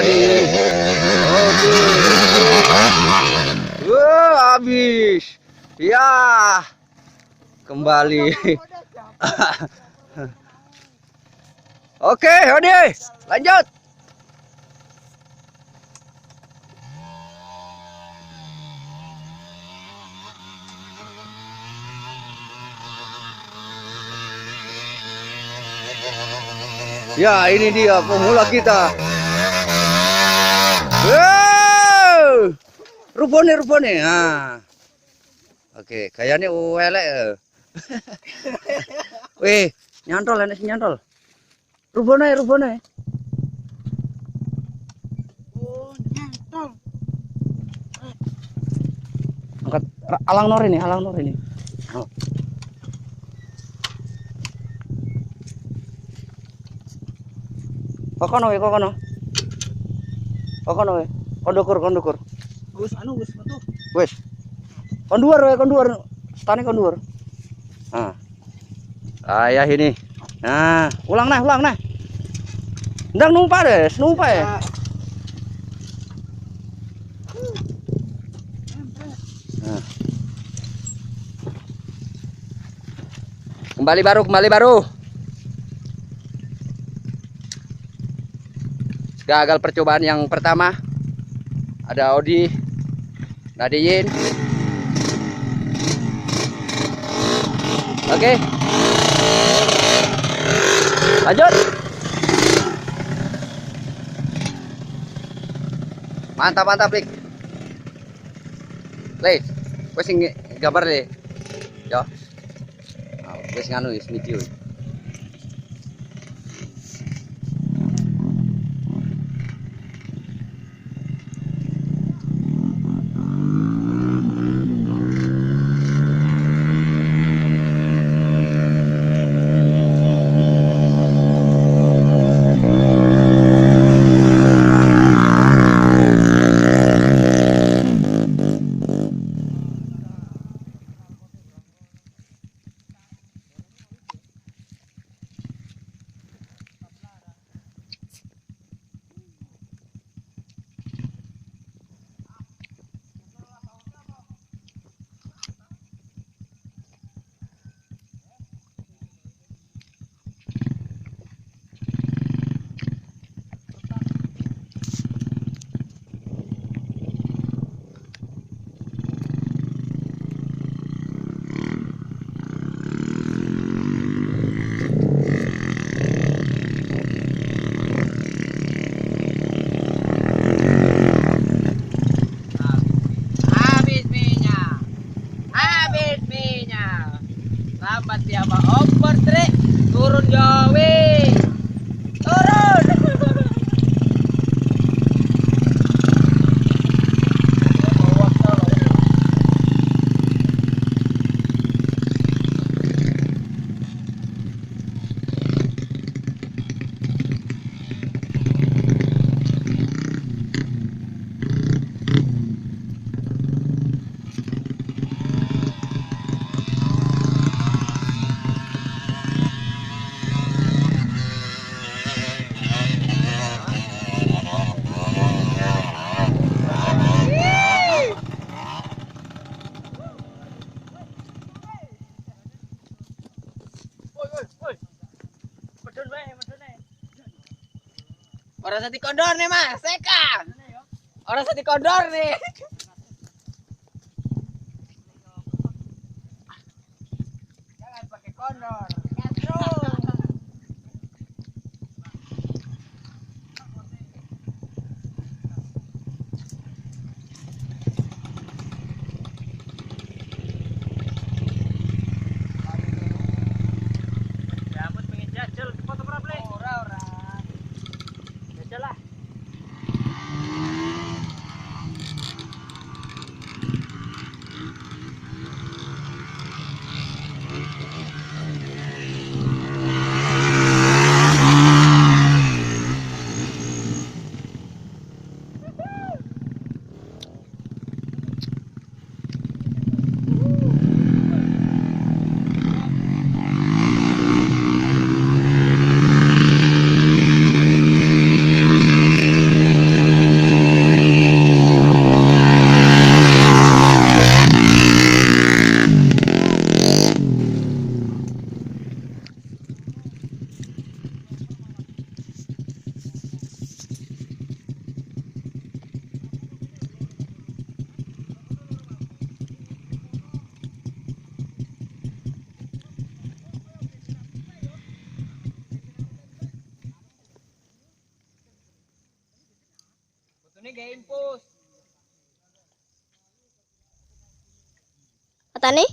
terjadi. Oke. Wah, habis. Ya. Kembali. Oke, Odi, lanjut. Ya, ini dia pemula kita. Wow. Rupone, rupone. Nah. Oke, kayaknya welek. Wih, nyantol, enak sing nyantol. Rupone, rupone. Oh, nyantol. Angkat alang nor ini, alang nor ini. Oh. Kokono we, kokono. Kokono we. Kondukur, kondukur. Wis anu wis metu. Wis. Konduar we, konduar. Stane konduar. Nah. Ayah ini. Nah, ulang nah, ulang nah. Ndang numpak deh, numpak ya. Nah. Kembali baru, kembali baru. Gagal percobaan yang pertama. Ada Odi, Nadiyin. Oke. Lanjut. Mantap, mantap, Lik. Le, wis sing gambar le. Yo. Ah, wis nganu wis video. Lambat dia mah over trek turun jawe turun. Orang sati kondor nih mas, seka. Orang sati kondor nih. Jangan pakai kondor. Rambut pengen jajal, foto berapa? Ora ora. Jajal lah. Kudune gawe impus. Katane?